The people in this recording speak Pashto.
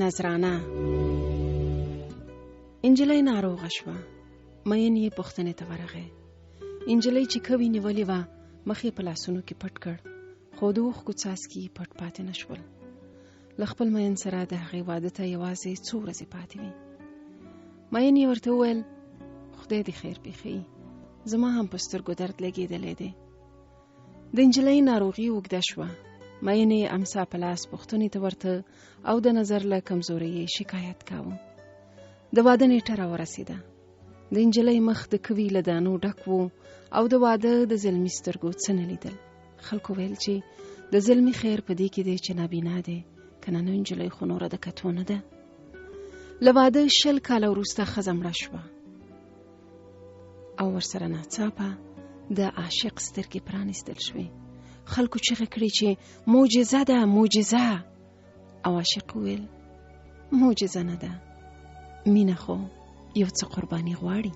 نذرانه. انجلۍ ناروغه شوه. مین یې پوښتنې ته ورغی. انجلۍ چې کوي نیولې وه، مخ یې په لاسونو کې پټ کړ، خو د اوښکو څاڅکي یې پټ پاتې نه شول. له خپل مین سره د هغې واده ته یوازې څو ورځې پاتې وې. مین یې ورته وویل، خدای دې خیر پېښوي، زما هم په سترګو درد لګېدلی دی. د نجلۍ ناروغي اوږده شوه. مین یې امسا په لاس پوښتنې ته ورته او د نظر له کمزورۍ یې شکایت کاوه. د واده نیټه راورسېده. د نجلۍ مخ د کوي له دانو ډک و او د واده د زلمي سترګو څه نه لیدل. خلکو ویل چې د زلمي خیر په دې کې دی چې نابینا دی، که نه نو نجلۍ خو نوره د کتو نه ده. له واده 20 کاله وروسته ښځه مړه شوه او ورسره ناڅاپه د عاشق سترګې پرانیستل شوې. خلکو چیغه کړې چې معجزه ده، معجزه. او عاشق وویل، معجزه نه ده، مینه خو یو څه قرباني غواړي.